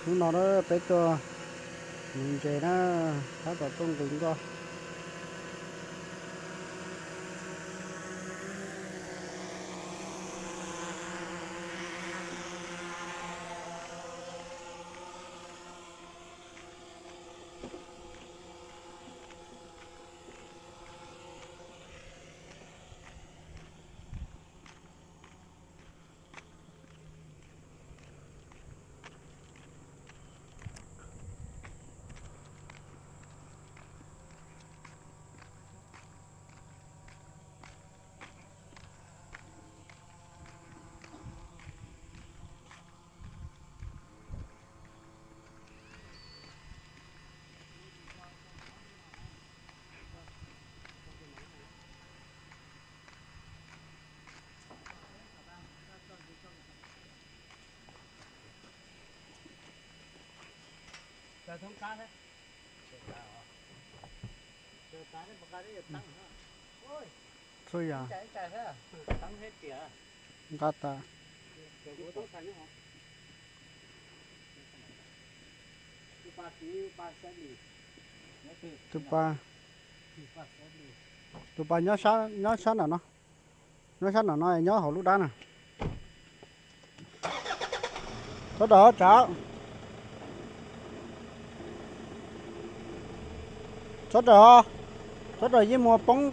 Hnub no peb tuaj nuv ntses na, tab tom tuaj nqis nkoj. Txhua yam nqa tas. Tus pas, tus pas nyob sab, nyob sab nram no, nyob sab nram no nyob hauv lub dab na. Txhob raws, tsav. Txhob raws, txhob raws yeej muag poob.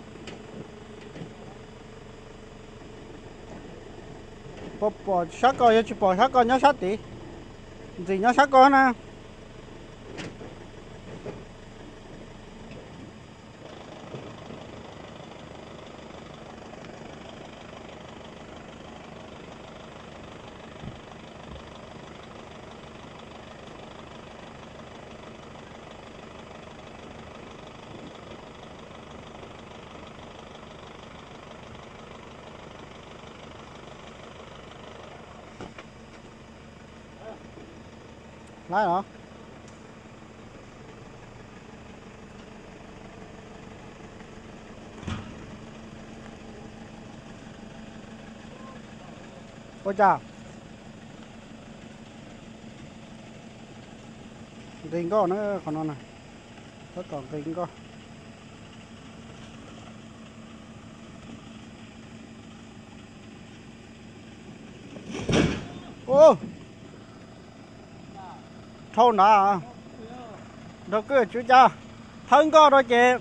Puas pom sab ko? Yog tsis pom sab ko nyob sab tid, ntxim nyob sab ko na. Laib os. Ua cas nqis nkoj na, qhov no na, tab tom nqis nkoj. Ub, dhau nrad, nrog kwj tswv cas, thawb nkoj rau ces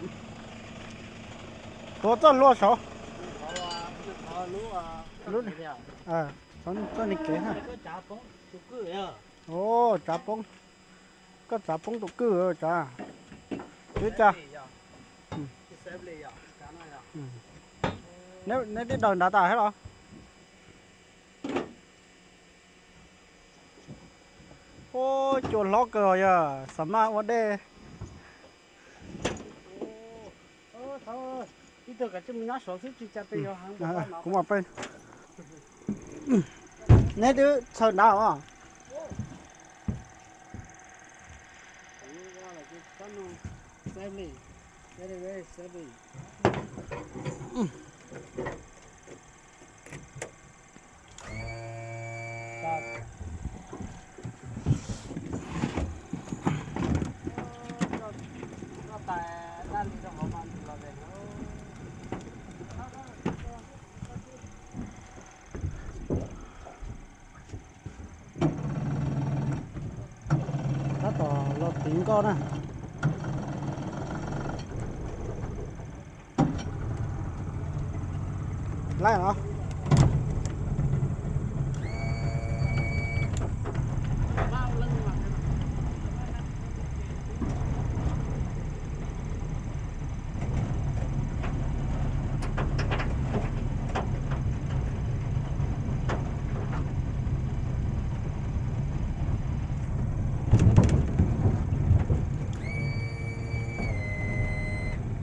tuav txoj hlua saud. Txoj ni kev na. Ub, tsav poob, koj tsav poob tus kwj tsav. Tswv cas, neb twb daws nrad tas thiab los? Ub, cua hlob kawg os, yog xav maj ua dej. Kuv mam peb. Neb twb txhaws nrad os. Tab tom los tiv nkoj na. Laib os.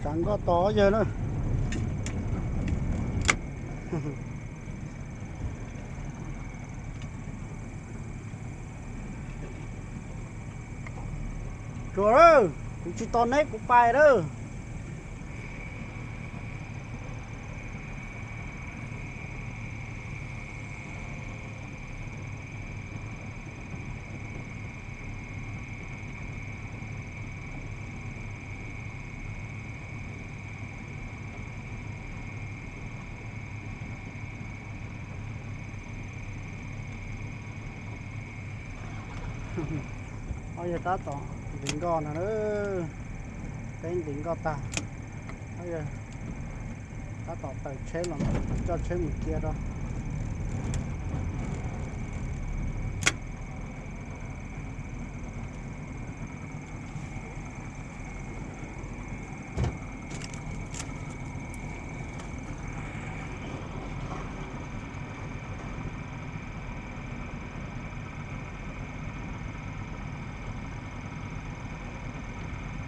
Tsav nkoj tos yawg na. Tsuas lawm, kuv tsis tos neb kuv pais lawm. Ob yawg tab tom nqis nkoj no, peb nqis nkoj tag, ob yawg tab tom tawm tsheb los coj tsheb mus cia rau.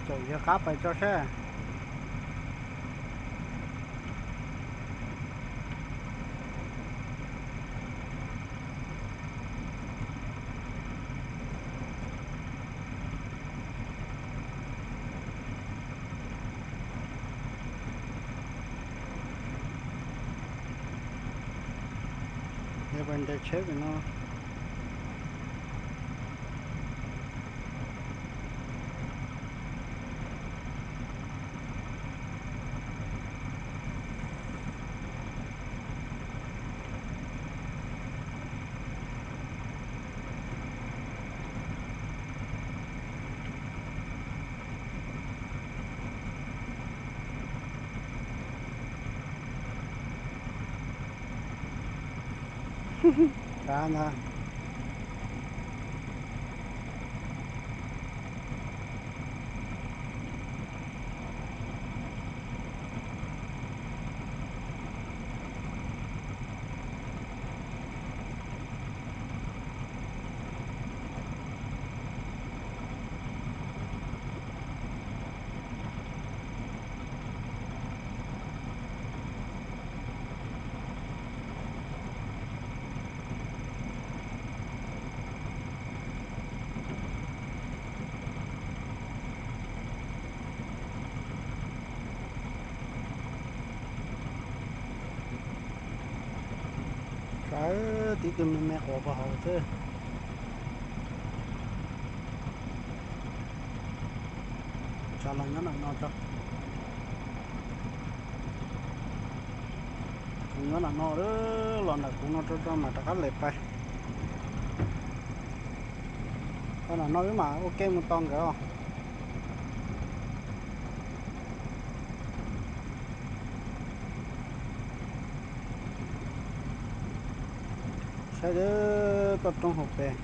Caum yawg qab pais tso seb. Yog pais ntes tsheb pem no. Kav ntag. Sawv tib tug me me quas puag hauv xwb. Tsam los nyob nram no tso. Kuv nyob nram no, los nram kuv no tso tso mam rov qab lem pais. Koj nram no wb mam ua ke mus tos nkawd os. Saib toj roob hauv pes.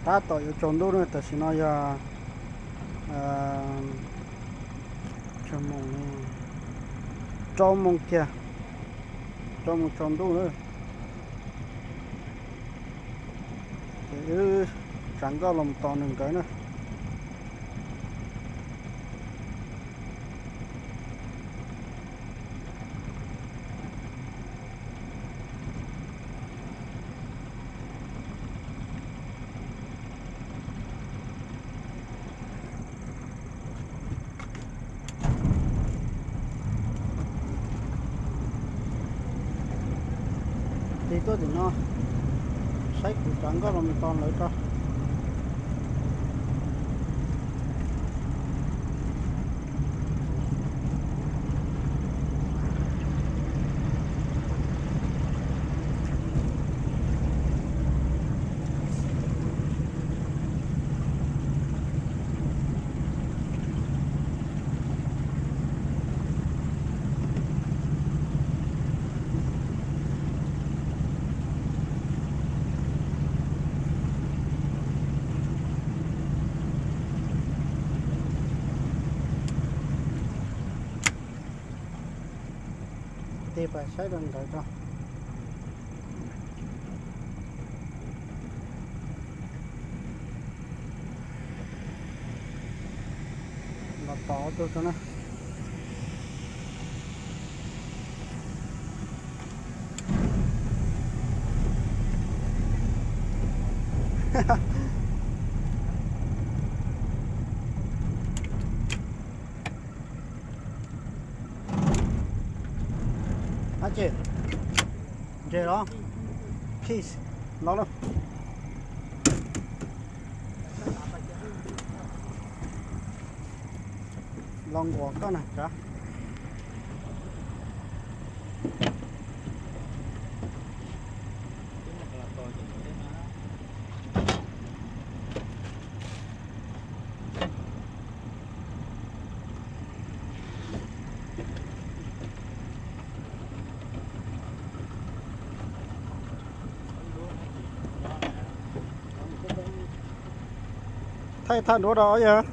Tab tom yuav tsaus ntuj na, tam sim no yog rau moos kiag, rau moos tsaus ntuj na. Ces wb tsav nkoj los tos nws nkawd na. Tig tuaj tim no, saib kuv tsav nkoj los mus tos lawv tso. Tig pais saib rau nkawd tso. Los tos ob tug tso na. Ab tsi, ntses los, fish, los lauj. Los nquam koj na, kav. Thaij thaj duab rau yog.